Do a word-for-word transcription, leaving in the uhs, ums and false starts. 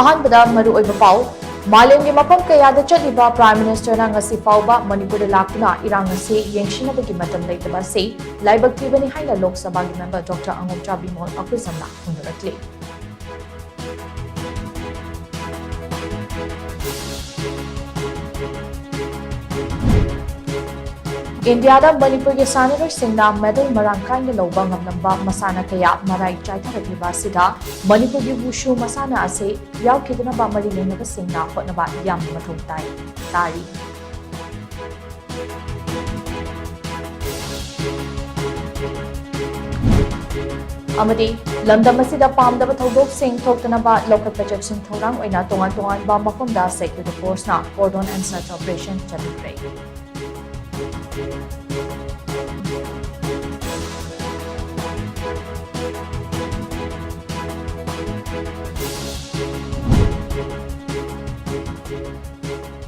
ꯑꯍꯥꯟꯕꯗ ꯃꯔꯨꯑꯣꯏꯕ ꯄꯥꯎ, ꯃꯥꯂꯦꯝꯒꯤ ꯃꯐꯝ ꯀꯌꯥꯗ ꯆꯠꯂꯤꯕ Prime Ministerꯅ ꯉꯁꯤ ꯐꯥꯎꯕ ꯃꯅꯤꯄꯨꯔꯗ ꯂꯥꯛꯇꯨꯅ ꯏꯔꯥꯡ ꯑꯁꯤ ꯌꯦꯡꯁꯤꯟꯅꯕꯒꯤ ꯃꯇꯝ ꯂꯩꯇꯕ ꯑꯁꯤ ꯂꯥꯏꯕꯛ ꯊꯤꯕꯅꯤ ꯍꯥꯏꯅ ꯂꯣꯛ ꯁꯚꯥꯒꯤ member Doctor ꯑꯉꯣꯝꯆꯥ ꯕꯤꯃꯣꯜ ꯑꯀꯨꯖꯝꯅ ꯐꯣꯡꯗꯣꯔꯛꯂꯤ꯫ ꯏꯟꯗꯤꯌꯥꯗ ꯃꯅꯤꯄꯨꯔꯒꯤ ꯁꯥꯟꯅꯔꯣꯏꯁꯤꯡꯅ medal ꯃꯔꯥꯡ ꯀꯥꯏꯅ ꯂꯧꯕ ꯉꯝꯂꯝꯕ ꯃꯁꯥꯟꯅ ꯀꯌꯥ ꯃꯔꯥꯏ ꯆꯥꯏꯊꯔꯛꯂꯤꯕ ꯑꯁꯤꯗ ꯃꯅꯤꯄꯨꯔꯒꯤ wushu ꯃꯁꯥꯟꯅ ꯑꯁꯤ ꯌꯥꯎꯈꯤꯗꯅꯕ ꯃꯔꯤ ꯂꯩꯅꯕꯁꯤꯡꯅ ꯍꯣꯠꯅꯕ ꯌꯥꯝꯅ ꯃꯊꯧ ꯇꯥꯏ꯫ ꯇꯥꯔꯤ꯫ ꯑꯃꯗꯤ ꯂꯝꯗꯝ ꯑꯁꯤꯗ ꯄꯥꯝꯗꯕ ꯊꯧꯗꯣꯛꯁꯤꯡ ꯊꯣꯛꯇꯅꯕ ꯂꯧꯈꯠꯄ ꯆꯦꯛꯁꯤꯟ ꯊꯧꯔꯥꯡ ꯑꯣꯏꯅ ꯇꯣꯉꯥꯟ ꯇꯣꯉꯥꯟꯕ ꯃꯐꯝꯗ security forceꯅ cordon and search operation ꯆꯠꯊꯈ꯭ꯔꯦ꯫